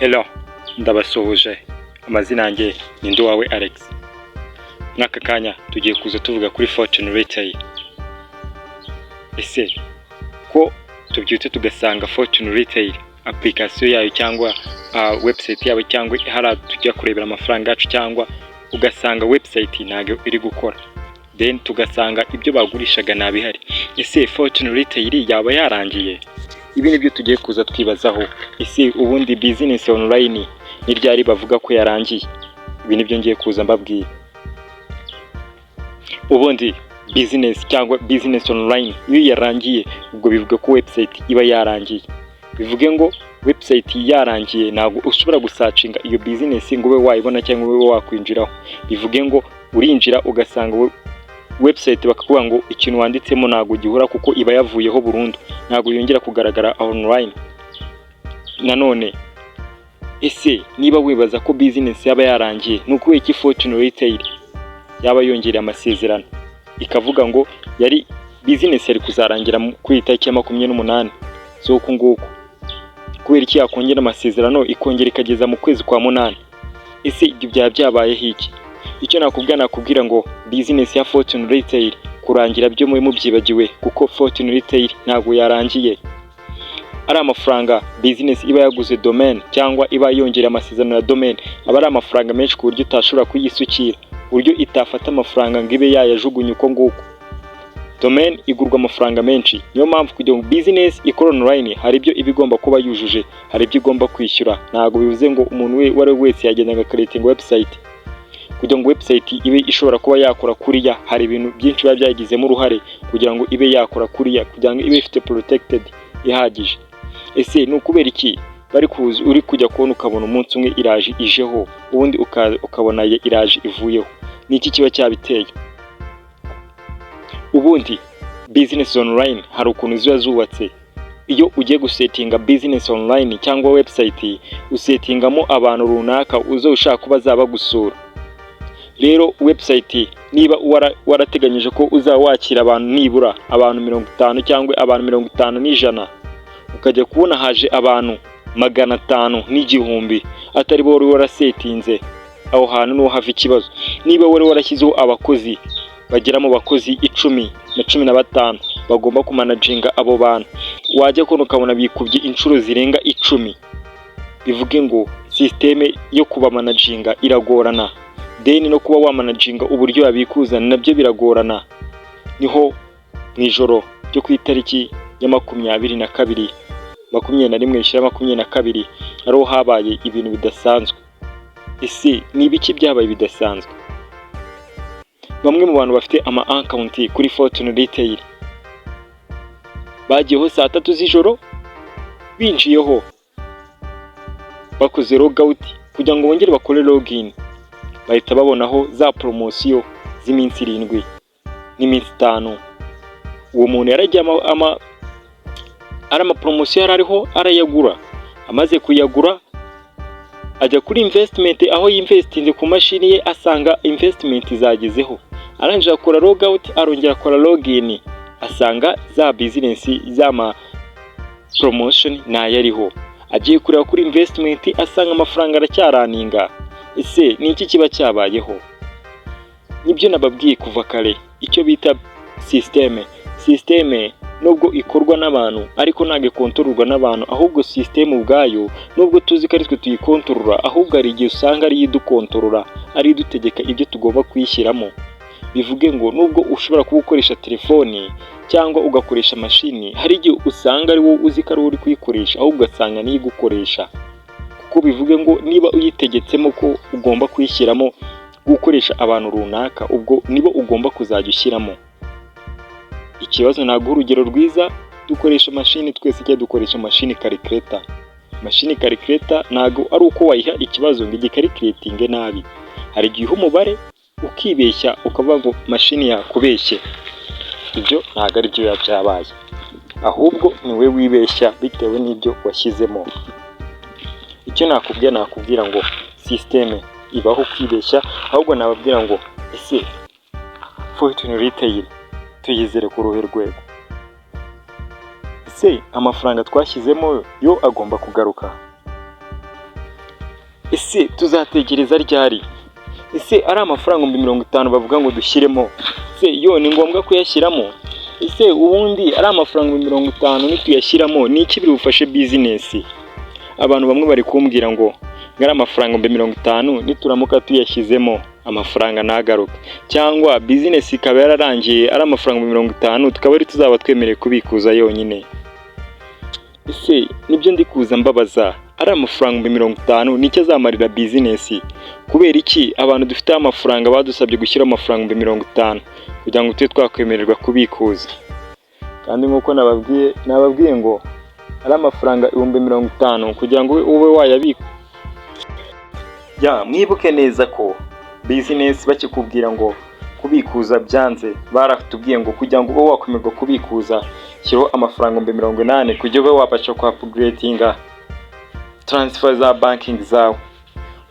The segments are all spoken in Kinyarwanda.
Hello, ndabasuhuje. Amazina yanjye ni Nduwawe Alex. Muri aka kanya tugiye kuza tuvuga kuri Fortune Retail. Ese ko tubyutse tugasanga Fortune Retail application yayo cyangwa website yabo, cyangwa hariya tujya kurebera amafaranga yacu, cyangwa ugasanga website ntabwo iri gukora, then tugasanga ibyo bagurishaga ntabihari? Ese Fortune Retail yaba yarangiye? Ibi nibyo tugiye kuza twibazaho. Ese ubundi business online ni ryari bavuga ko yarangiye? Ibi nibyo ngiye kuza mbabwira. Ubundi business cyangwa business online iyo yarangiye, ubwo bivuga ko website iba yarangiye. Bivuge ngo website yarangiye, ntabwo ushobora gusearchinga iyo business ngo ube wayibona cyangwa ube wakwinjiraho. Bivuge ngo urinjira ugasanga website bakakubwira ngo ikintu wanditsemo ntabwo gihura, kuko iba yavuyeho burundu, ntabwo yongera kugaragara online. Nanone ese niba wibaza ko business yaba yarangiye, ni ukubera iki Fortune Retail yaba yongereye amasezerano, ikavuga ngo yari business yari kuzarangira kuri iyi tariki ya 28 z'uku nguku? Kubera iki yakongera amasezerano, ikongera ikageza mu kwezi kwa munani? Ese ibyo byaba byabayeho iki? Icyo nakubwira ngo business ya Fortune Retail kurangira byo mube mubyibagiwe, kuko Fortune Retail ntabwo yarangiye. Ari amafaranga business iba yaguze domain cyangwa iba yongereye amasezerano ya domain, aba ari amafaranga menshi ku buryo utashobora kuyisukira, ku buryo itafata amafaranga ngo ibe yayajugunya uko nguko. Domain igurwa amafaranga menshi. Niyo mpamvu kugira ngo business ikore online hari ibyo iba igomba kuba yujuje, hari ibyo igomba kwishyura. Ntabwo bivuze ngo umuntu uwo ari we wese yagenda agacreatinga website. Kugira ngo website ibe ishobora kuba yakora kuriya, hari ibintu byinshi biba byagizemo uruhare kugira ngo ibe yakora kuriya, kugira ngo ibe ifite protected ihagije. Ese ni ukubera iki bari kuza, uri kujya kubona ukabona umunsi umwe iraje ijeho, ubundi ukabona iraje ivuyeho? Ni iki kiba cyabiteye? Ubundi business online hari ukuntu ziba zubatse. Iyo ugiye gusettinga business online cyangwa website, usettingamo abantu runaka uza ushaka ko bazaba bagusura. Rero website niba warateganyije ko uzaba wakira abantu, nibura abantu 50 cyangwa abantu 50 n'ijana, ukajya kubona haje abantu 500 n'igihumbi atari bo wari warasettinze, aho hantu niho hava ikibazo. Niba wari warashyizeho abakozi bagera mu bakozi 10 na 15 bagomba kumanaginga abo bantu, wajya kubona ukabona bikubye inshuro zirenga 10, bivuge ngo système yo kubamanaginga iragorana, then no kuba wamanaginga uburyo yabikuza nabyo biragorana. Niho mu ijoro ryo ku itariki ya 22, 21 rishyira 22, ariho habaye ibintu bidasanzwe. Ese ni ibiki byabaye bidasanzwe? Bamwe mu bantu bafite ama account kuri Fortune Retail bagiyeho saa 3 z'ijoro, binjiyeho bakoze logout kugira ngo bongere bakore login, bahita babonaho za poromosiyo z'iminsi 7 n'iminsi 5. Uwo muntu yaragiye, ari amaporomosiyo yari ariho, arayagura. Amaze kuyagura, ajya kuri investment aho yinvestinze ku mashini ye, asanga investment zagezeho. Arangije akora logout, arongera akora login, asanga za business z'ama promotion ntayariho. Agiye kureba kuri investment, asanga amafaranga aracyarunninga. Ese ni iki kiba cyabayeho? Nibyo nababwiye kuva kare, icyo bita système. Système nubwo ikorwa n'abantu, ariko ntabwo ikontororwa n'abantu. Ahubwo système ubwayo, nubwo tuzi ko ari twe tuyikontorora, ahubwo hari igihe usanga ariyo idukontorora, ariyo idutegeka ibyo tugomba kuyishyiramo. Bivuge ngo nubwo ushobora kuba ukoresha telefoni cyangwa ugakoresha mashini, hari igihe usanga ari wowe uzi ko ari wowe uri kuyikoresha, ahubwo ugasanga niyo igukoresha. Kuko bivuge ngo niba uyitegetsemo ko ugomba kuyishyiramo gukoresha abantu runaka, ubwo nibo ugomba kuzajya ushyiramo. Ikibazo, naguha urugero rwiza: dukoresha mashini twese cyangwa dukoresha mashini calculator. Mashini calculator ntabwo ari uko wayiha ikibazo ngo igicalculatinge nabi. Hari igihe uha umubare ukibeshya, ukavuga ngo mashini yakubeshye. Ibyo ntabwo ari byo biba byabaye, ahubwo ni wowe wibeshya bitewe n'ibyo washyizemo. Icyo nakubwira ngo système ibaho kwibeshya. Ahubwo nababwira ngo ese Fortune Retail tuyizere ku ruhe rwego? Ese amafaranga twashyizemo yo agomba kugaruka? Ese tuzategereza ryari? Ese ari amafaranga 50,000 bavuga ngo dushyiremo, ese yo ni ngombwa kuyashyiramo? Ese ubundi ari amafaranga 50,000 nituyashyiramo, ni iki biri bufashe business? Abantu bamwe bari kumbwira ngo ari amafaranga 50,000 nituramuka tuyashyizemo, amafaranga ntagaruke, cyangwa business ikaba yararangiye, ari amafaranga 50 tukaba ari tuzaba twemerewe kubikuza yonyine. Ese nibyo ndi kuza mbabaza, ari amafaranga 50,000 nicyo azamarira business? Kubera iki abantu dufite amafaranga badusabye gushyira amafaranga 50,000 kugira ngo tube twakwemererwa kubikuza? Kandi nk'uko nababwiye ngo ari amafaranga 50,000 kugira ngo ube wayabika. Ya, mwibuke neza ko business bakikubwira ngo kubikuza byanze, baratubwiye ngo kugira ngo ube wakwemererwa kubikuza, shyiraho amafaranga 80,000 kugira ube wabasha kwa upgradinga transfer za banking zawe,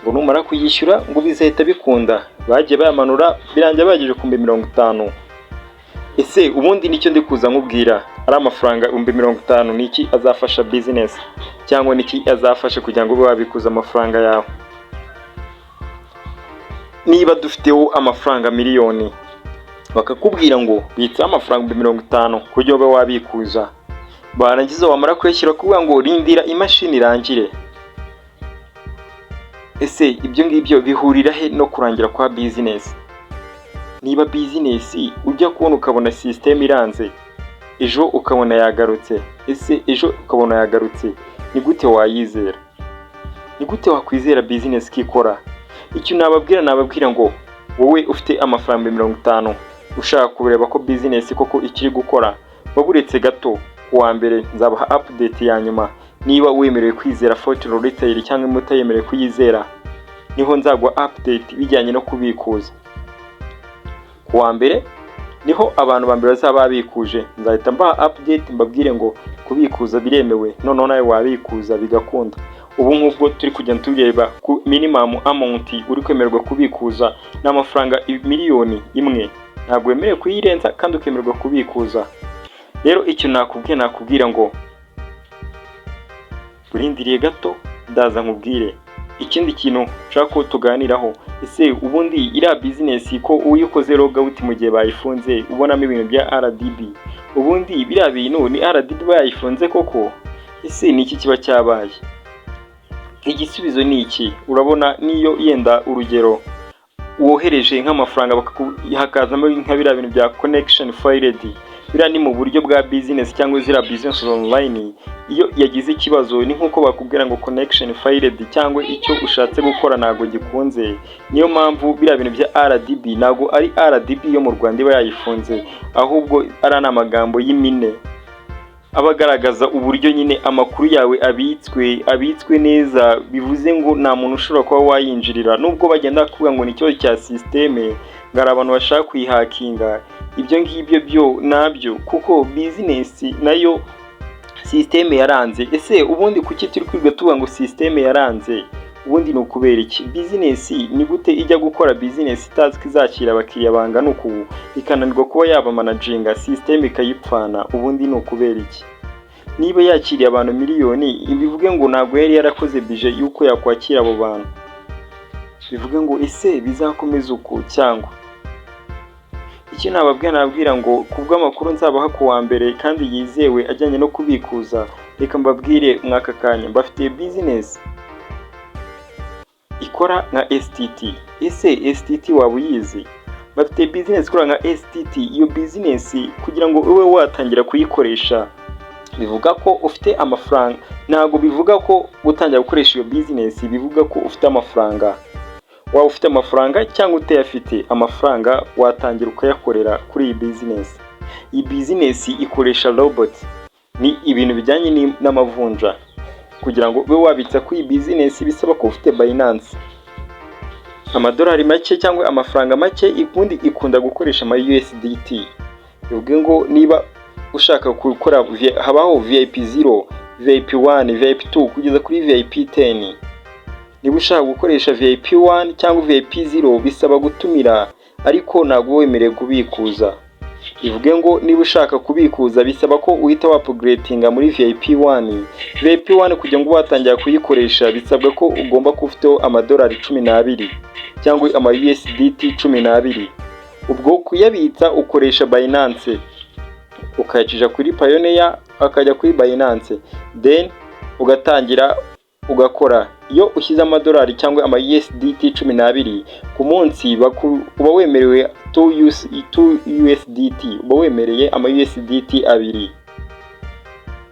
ngo numara kuyishyura ngo bizahita bikunda. Bagiye bayamanura, birangira bagejeje ku 50,000. Ese ubundi nicyo ndi kuza nkubwira, ari amafaranga 50,000 ni iki azafasha business, cyangwa niki azafasha kugira ngo ube wabikuza amafaranga yawe? Niba dufiteho amafaranga miliyoni, bakakubwira ngo bitsaho amafaranga 50,000 kugira ube wabikuza, barangiza wamara kuyashyira kuvuga ngo rindira imashini irangire, ese ibyo ngibyo bihurira he no kurangira kwa business? Niba business ujya kubona ukabona system iranze, ejo ukabona yagarutse, ese ejo ukabona yagarutse, ni gute wayizera? Ni gute wakwizera business ko ikora? Icyo nababwira ngo wowe ufite amafaranga 50 ushaka kureba ko business koko ikiri gukora, waburetse gato, ku wa mbere nzabaha update ya nyuma niba wemerewe kwizera Fortune Retail cyangwa mutayemerewe kuyizera. Niho nzaguha update bijyanye no kubikuza. Ku wa mbere niho abantu ba mbere bazaba babikuje, nzahita mbaha update, mbabwire ngo kubikuza biremewe, noneho nawe wabikuza bigakunda. Ubu nk'ubwo turi kugenda tureba ku minimum amount uri kwemererwa kubikuza ni amafaranga 1,000,000, ntabwo wemerewe kuyirenza kandi ukemererwa kubikuza. Rero icyo nakubwira ngo urindiriye gato, ndaza nkubwire ikindi kintu nshaka ko tuganiraho. Ese ubundi iriya business ko iyo ukoze logout mu gihe bayifunze ubonamo ibintu bya RDB, ubundi biriya bintu ni RDB bayifunze koko? Ese ni iki kiba cyabaye? Igisubizo ni iki: urabona niyo yenda urugero wohereje nk'amafaranga, hakazamo nka biriya bintu bya connection failed, biriya ni mu buryo bwa business cyangwa ziriya business online, iyo yagize ikibazo ni nk'uko bakubwira ngo connection failed cyangwa icyo ushatse gukora ntabwo gikunze. Niyo mpamvu biriya bintu bya RDB ntabwo ari RDB yo mu Rwanda iba yayifunze, ahubwo ari amagambo y'impine aba agaragaza uburyo nyine amakuru yawe abitswe neza, bivuze ngo nta muntu ushobora kuba wayinjirira, nubwo bagenda kuvuga ngo ni ikibazo cya system, ngo hari abantu bashaka kuyihackinga. Ibyo ngibyo byo nabyo, kuko business nayo system yaranze. Ese ubundi kuki turi kwiga tuvuga ngo system yaranze? Ubundi ni ukubera iki? Business ni gute ijya gukora business itazi ko izakira abakiriya bangana uku, ikananirwa kuba yaba managinga system ikayipfana? Ubundi ni ukubera iki? Niba yakiriye abantu miliyoni, bivuge ngo ntabwo yari yarakoze budget y'uko yakwakira abo bantu. Bivuge ngo ese bizakomeza uku? Cyangwa icyo nababwira ngo ku bw'amakuru nzabaha ku wa mbere kandi yizewe ajyanye no kubikuza, reka mbabwire mwaka kanya mbafitiye business ikora nka STT. Ese STT waba uyizi? Bafite business ikora nka STT. Iyo business kugira ngo ube watangira kuyikoresha bivuga ko ufite amafaranga, ntabwo bivuga ko gutangira gukoresha iyo business bivuga ko ufite amafaranga. Waba ufite amafaranga cyangwa utayafite, amafaranga watangira ukayakorera kuri iyi business. Iyi business ikoresha robot, ni ibintu bijyanye n'amavunja. Kugira ngo ube wabitsa kuri iyi business bisaba ko ufite Binance, amadolari make cyangwa amafaranga make. Ubundi ikunda gukoresha ama USDT, bivuge ngo niba ushaka gukora, habaho VIP 0, VIP 1, VIP 2 kugeza kuri VIP 10. Niba ushaka gukoresha VIP 1 cyangwa VIP 0 bisaba gutumira, ariko ntabwo wemerewe kubikuza. Bivuge ngo niba ushaka kubikuza, bisaba ko uhita waupgradinga muri VIP 1. VIP 1, kugira ngo watangira kuyikoresha, bisabwa ko ugomba kuba ufiteho amadolari 12 cyangwa ama USDT 12. Ubwo kuyabitsa ukoresha Binance, ukayacisha kuri Payoneer akajya kuri Binance, then ugatangira ugakora. Iyo ushyize amadolari cyangwa ama USDT 12 ku munsi, uba wemerewe 2 USDT, uba wemereye ama USDT 2.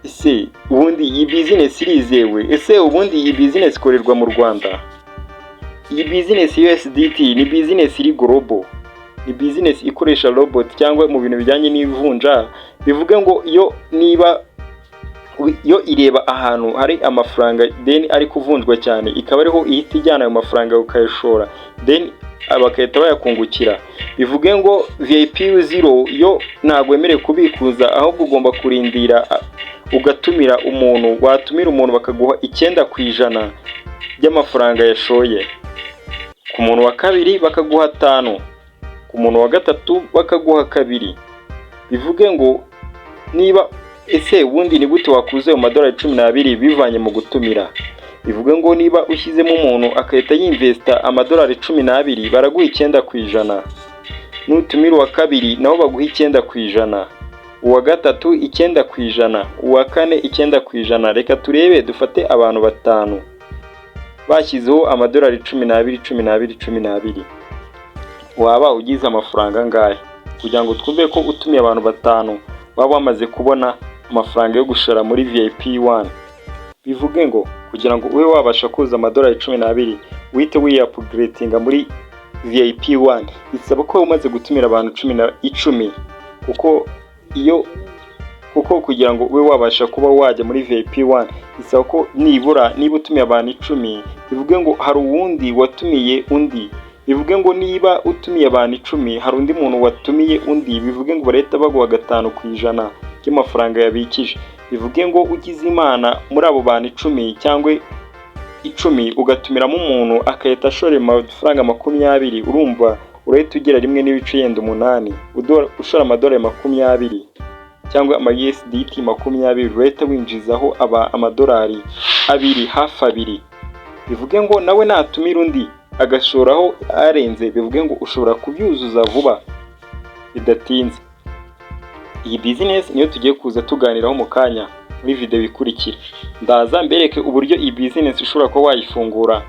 Ese ubundi iyi business irizewe? Ese ubundi iyi business ikorerwa mu Rwanda? Iyi business USDT ni business iri global, ni business ikoresha robot cyangwa mu bintu bijyanye n'ivunja. Bivuge ngo iyo niba yo ireba ahantu hari amafaranga, then ari kuvunjwa cyane, ikaba ariho ihita ijyana ayo mafaranga ukayashora, then bagahita bayakungukira. Bivuge ngo VIP 0 yo ntabwo wemerewe kubikuza, ahubwo ugomba kurindira ugatumira umuntu. Watumira umuntu bakaguha 9% by'amafaranga yashoye, ku muntu wa kabiri bakaguha 5, ku muntu wa gatatu bakaguha 2. Bivuge ngo niba, ese ubundi ni gute wakuza ayo madolari 12 bivanye mu gutumira? Bivuge ngo niba ushyizemo umuntu agahita yinvesta amadolari 12, baraguha 9%. Nutumira uwa kabiri nabo baguha 9%, uwa gatatu 9%, uwa kane 9%. Reka turebe, dufate abantu batanu bashyizeho amadolari 12, 12, 12, waba ugize amafaranga angahe? Kugira ngo twumve ko utumiye abantu batanu waba wamaze kubona amafaranga yo gushora muri VIP 1. Bivuge ngo kugira ngo ube wabasha kuza amadolari 12 uhite wiyaupgradinga muri VIP 1, bisaba ko umaze gutumira abantu cumi na icumi, kuko kugira ngo ube wabasha kuba wajya muri VIP 1 bisaba ko nibura niba utumiye abantu 10, bivuge ngo hari uwundi watumiye undi. Bivuge ngo niba utumiye abantu 10, hari undi muntu watumiye undi, bivuge ngo barahita baguha 5% ry'amafaranga yabikije. Bivuge ngo ugize Imana muri abo bantu 10 cyangwa 10 ugatumiramo umuntu agahita ashora amafaranga 20, urumva urahita ugira rimwe n'ibice yenda umunani. Ushora amadolari 20 cyangwa ama USDT 20, urahita winjizaho aba amadolari 2, hafi 2. Bivuge ngo nawe natumira undi agashoraho arenze, bivuge ngo ushobora kubyuzuza vuba bidatinze. Iyi business niyo tugiye kuza tuganiraho mu kanya muri video ikurikira. Ndaza mbereke uburyo iyi business ushobora kuba wayifungura,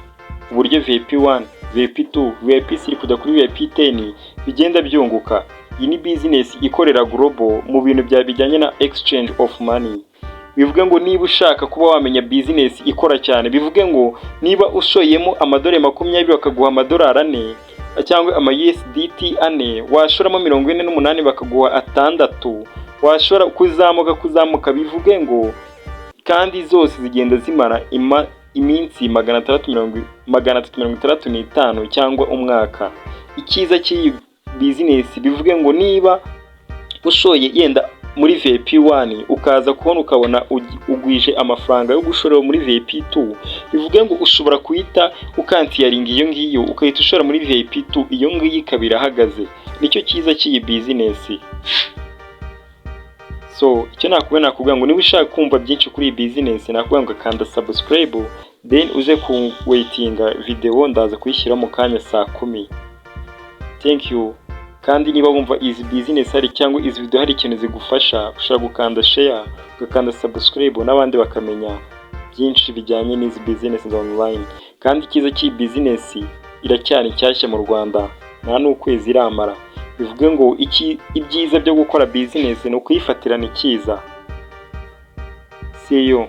uburyo VIP 1, VIP 2, VIP 3 kujya kuri VIP 10 bigenda byunguka. Iyi ni business ikorera global mu bintu bya bijyanye na exchange of money. Bivuge ngo niba ushaka kuba wamenya business ikora cyane, bivuge ngo niba ushoyemo amadolari 20 bakaguha amadolari 4 cyangwa ama USDT 4, washoramo 48 bakaguha 6, washora kuzamuka kuzamuka. Bivuge ngo kandi zose zigenda zimara iminsi 665 cyangwa umwaka. Icyiza cy'iyi business, bivuge ngo niba ushoye yenda muri VIP 1, ukaza kubona ukabona ugwije amafaranga yo gushora muri VIP 2, bivuge ngo ushobora kuhita ucancelinga iyo ngiyo, ukahita ushora muri VIP 2, iyo ngiyo ikaba irahagaze. Nicyo cyiza cy'iyi business. So icyo nakubwira, nakubwira ngo niba ushaka kumva byinshi kuri iyi business, nakubwira ngo kanda subscribe, then uze ku waitinga video, ndaza kuyishyira mu kanya saa 10. Thank you. Kandi niba wumva izi business hari cyangwa izi video hari ikintu zigufasha, ushobora gukanda share, ugakanda subscribe, n'abandi bakamenya byinshi bijyanye n'izi business online. Kandi icyiza cy'iyi business, iracyari nshyashya mu Rwanda, nta n'ukwezi iramara. Bivuge ngo iki, ibyiza byo gukora business ni ukuyifatirana ikiza. See you.